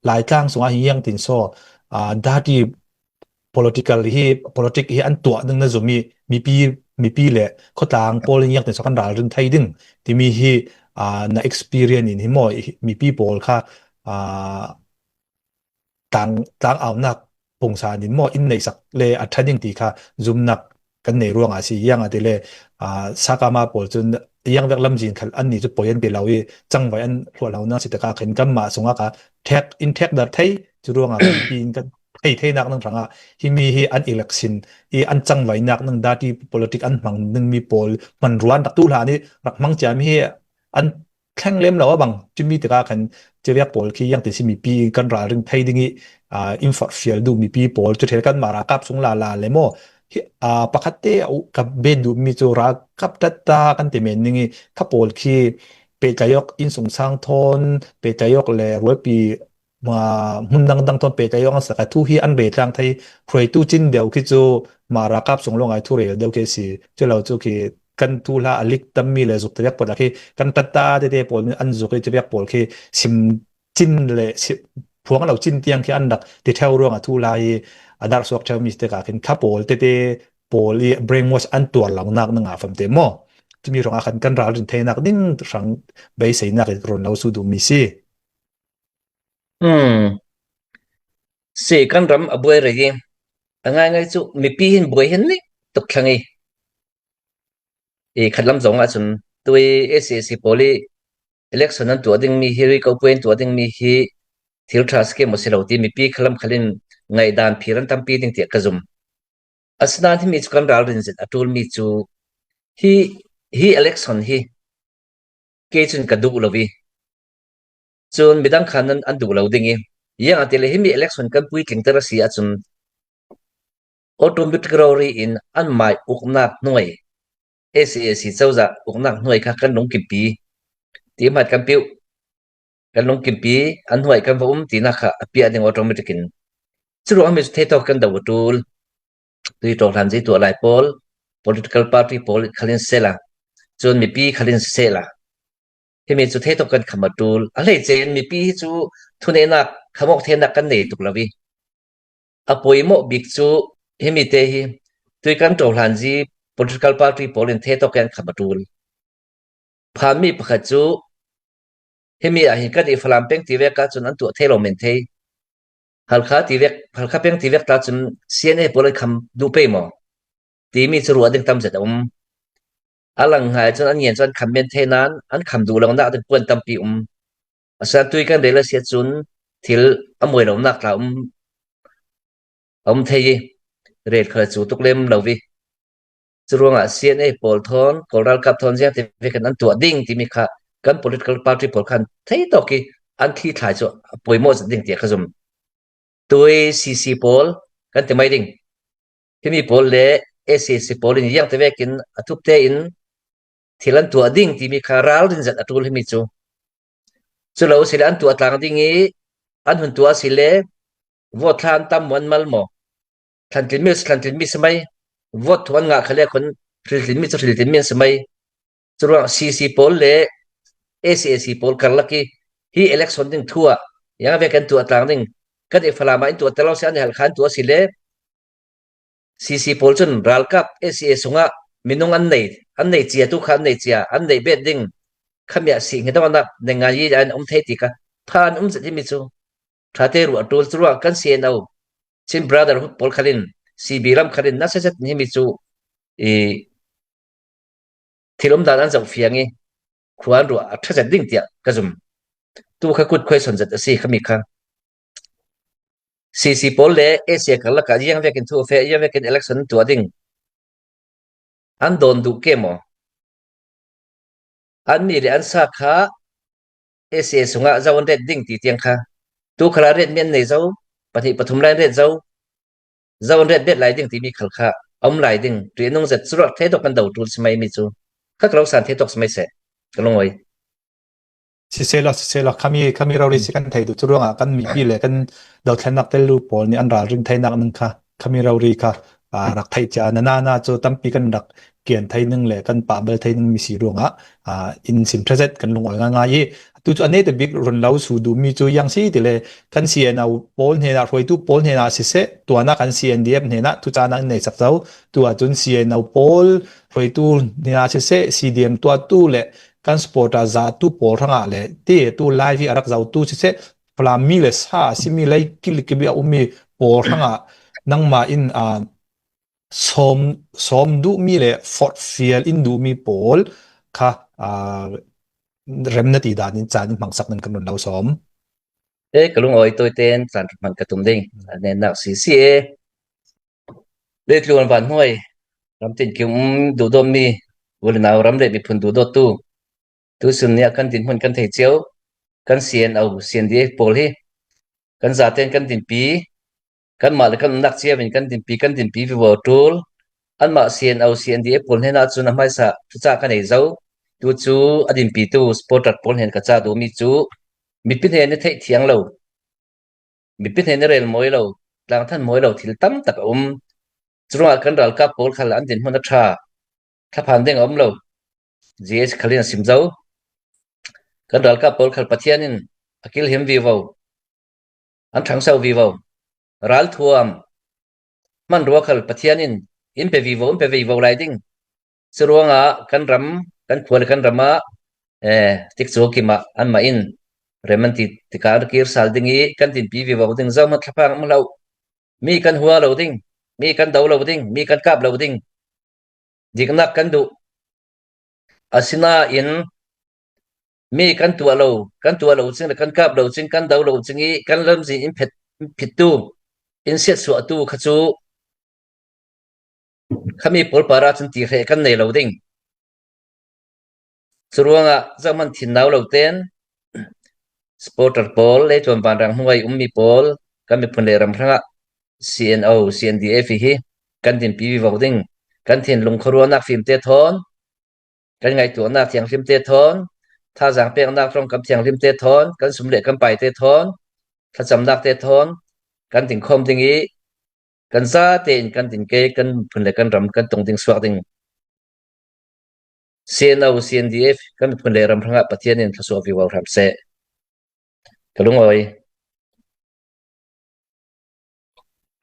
Laitlang sungah hi iang tin saw, aa, dati political hi, politic hi an tuah ning na zum i, mipi, mipi le khawtlang pawl in iang tin saw kan ralrin thei ding timi hi, aa, na experience in hi maw, mipi pawl kha, aa, tlang, tlang aunak pungsan in maw in neihsak le a ṭha ding ti kha zumnak kan nei ruangah a si. Iang a ti le, aa, sakama pawl cun iang vek lamzin khal annih cu poi an ti lo i, cangvai an hluah lo nan si tikah khin kanmah sungah kha ṭhek, in ṭhek dar thei cu ruangah kan pi in kan thei theinak nan hrangah himi hi an election i an cangvainak nan dati politic an hmang dingmi pawl hman ruan rak tu hlan i rak hmang ciami hi an thleng lem lo a bang. Cumi tikah khan civiak pawl khi iang ti si mipi kan ralring thei ding i, aa, in forhfial duh mipi pawl cu ṭhel kanmah ralkap sung lala le maw? Hi, aa, pakhat te a u-, ka bet duhmi cu ralkap ṭatta kan ti men ning i kha pawl khi pehtlaiawk innsungsang thawn, pehtlaiawk le rualpi, aa, hmun dangdang thawn pehtlaiawk an sak a thu hi an rel tlang thei. Hruaitu cin deuh khi cu mah ralkap sung lawng ai thu rel deuh khi a si. Cu lo cu khi kan thuhla a lik tammi le zuk tiviak pawl khi kan ṭatta tete pawl nih an zuk i tiviak pawl khi sim cin le si-, phuang lo cin tiang khi an rak ti ṭheu ruangah thuhla hi a darh suak ṭheu mi si tikah khin kha pawl tete pawl i brainwash an tuar lonak na ngah famte maw? Cumi ruangah khan kan ralrin theinak ding hrang beiseinak i run lo sut duhmi si. Hmm. Si, kan ram a buai rih i a ngaingai cu mipi hin buai hin nih tuk thlang i, i khatlam zong ahcun tui A C A C pawl i election an tuah dingmi hi, riko puai an tuah dingmi hi thil ṭha si ke maw si lo ti mipi khalam khalin ngaihdan phir an tampi ding tiah ka zum. Asinain himi cu kan ralrin zin a ṭulmi cu hi, hi election hi kei cun ka duh lo i, cun midang khan an, an duh lo ding i, ziangahtile himi election kan puitlingter a si ahcun automatic rori in anmai uknak hnuai SAC cozah uknak hnuai kha kan lungkimpi ti hmat kan piuh, kan lungkimpi, an hnuai kan va um tinak kha a piah ding automatic in. Curuang himi cu theitawk kan do a ṭul. Tui ṭawhlanzi tuah lai pawl, political party pawl khal in siseh la, cun mipi khal in siseh la, himi cu theitawk kan kham a ṭul. A hleice in mipi hi cu thuneihnak, khamawk theinak kan nei tuk lo i, a poimawh bik cu himi te hi tui kan ṭawhlanzi political party pawl in theitawk kan kham a ṭul. Phanmi pakhat cu himi ah hin kan i Falam peng ti vek ahcun an tuah thei lo men thei. Halkha ti vek, Halkha peng ti vek ta cun CNA pawl an kham duh pei maw timi cu ruah ding tam zet a um. A lang hnga cun an ngen cu an kham men thei nain an kham duh lo nak ding puan tampi um. A san tui kan rel a si ahcun thil a muai lonak tla um, a um thei i, rel khal cu tuk lem lo i. Curuangah CNA pawl thawn, Kawl ralkap thawn ziangte vekin an tuah ding timi kha kan political party pawl khan theitawk i an thli thlai cu a poimawh zet ding tiah ka zum. Tui CC pawl kan ti mai ding. Himi pawl le SAC pawl in ziangte vekin a thup tein thil an tuah ding timi kha ralrin zet a ṭul himi cu. Cu lo si le an tuah tlang ding i an hun tuah a si le vote thla an tam maw an mal maw? Thlantlin mi si, thlantlin mi si mai. Vote thum an ngah khal le khun hriltlin mi cu hriltlin mi an si mai. Curuang CC pawl le SAC pawl karlak i hi election ding thu ah ziang vek kan tuah tlang ding. Kan i Falam ah in tuah ta lo si, an i Halkha in tuah si le CC pawl cun ralkap SAC sungah minung an nei, an nei cia, tu kha an nei cia, an nei bet ding. Khamiah si hngi dawhnak nengngaiyi an um thei ti kha phan um zet himi cu ṭhate ruah a ṭul. Curuang kan CNO, Chin Brotherhood pawl khalin, CB lam khalin nasa zet himi cu i thil umdan an zoh fiang i khua an ruah a ṭha zet ding tiah ka zum. Tu kha kut khuai son zet a si khami kha. CC pawl le SAC karlak ah ziang vekin thu a feh, ziang vekin election an tuah ding an dawn duh ke maw? An mi le an sa kha SAC sungah zo an ret ding ti tiang kha tu khalah ret mi an nei zo, pahnih pathum lai an ret zo, zo an ret bet lai ding timi khal kha a um lai ding, ṭihnung zet curuak thei dawk kan do ṭul si mai mi cu kha ka lo san thei tawk si mai seh, ka lungawi. Siseh law, siseh law, khami, khami rori si kan thei duh. Curuangah kan mipi le kan dothlennak tel lu pawl nih an ralring theinak ning kha, khami rori kha, aa, rak theih cia na, na, na cu tampi kan rak kian thei ning le kan pahbal thei ning mi si ruangah, aa, in sim ṭha zet kan lungawi ngaingai i, tu cu a neta bik run lo su duhmi cu yang si ti le kan CNO pawl hnenah, hruaitu pawl hnenah siseh, tuanah kan CNDF hnenah tu caan ah in nei sak zo. Tu ahcun CNO pawl hruaitu hnenah siseh, CDM tuahtu le kan supporter zatu pawl hrangah le ti tu live i a rak zotu siseh, Falam mi le sa a simi lei kilkil a ummi pawl hrangah nangmah in, aa, sawm, sawm duhmi le forhfial in duhmi pawl kha, aa, rem na ti dan in caan in hmangsak nan kan run lo sawm. E, ka lungawi tawi tein caan hman ka tum ding. A nennak si si e. Leitlun vanhnuai ramtin ki um duhdawtmi, u le nau ram le miphun duhdawttu, tusun nih kan dinhmun kan thei cio, kan CNO, CNDF pawl hi kan zaten kan dinpi, kanmah le kan umnak cio in kan dinpi, kan dinpi vivo ṭul. Anmah CNO, CNDF pawl hnenah cun a hmaisa thucah ka nei zo. Tu cu a dinpitu supporter pawl hnen ka ca duhmi cu mipi hnen i theih thiang lo, mipi hnen i rel mawi lo, tlangthan mawi lo thil tam tak a um. Curuangah kan ralkap pawl khal an dinhmun a ṭha, thlaphan ding a um lo. GS khal in a sim zo. Kan ralkap pawl khal Pathian in a kilhim vivo, an ṭhangso vivo. Ralthuam hmanrua khal Pathian in in pe vivo, in pe vivo lai ding. Curuangah kan ram, kan khua le kan ram ah, eh, tikcu kim ah anmah in rem an ti tikah an kir sal ding i kan dinpi vivo ding, zohman thlapang um lo. Mi kan hua lo ding, mi kan do lo ding, mi kan kap lo ding. Diknak kan duh. Asinain mi kan tuah lo, kan tuah lo cing le kan kap lo cing, kan do lo cing i kan lamzin in phet, in phittu, in siatsuahtu kha cu khami pawl parah cun ti hreh kan nei lo ding. Curuangah zohman thinnau lo tein supporter pawl, leitlun vanrang hnuai ummi pawl, kan miphun le ram hrangah CNO, CNDF hi kan dinpi vivo ding. Kan thinlung khuaruahnak fimte thawn kan ngaihtuahnak thianghlimte thawn, thazaang peknak ṭongkam thianghlimte thawn, kan sum le kan paite thawn, thlacamnakte thawn kan tingkhawm ding ih, kan zate in kan din kei, kan phun le kan ram kan tong ding suak ding. C N O, C N D F, kan phun le ram hrangah Pathian in thluasuah vivo hram seh. Ka lungawi.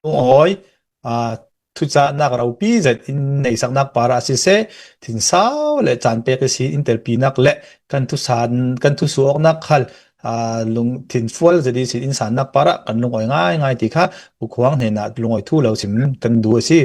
Lungawi, aa, thucahnak ropi zet in neisaknak parah siseh, thinsau le caan pek ihsin in telpinak le kan thusan, kan thusuah awknak khal, aa, lung, thinfual zet ihsin in sannak parah kan lungawi ngaingai ti kha Pu Khuang hnenah lungawi thu lo sim kan duh a si.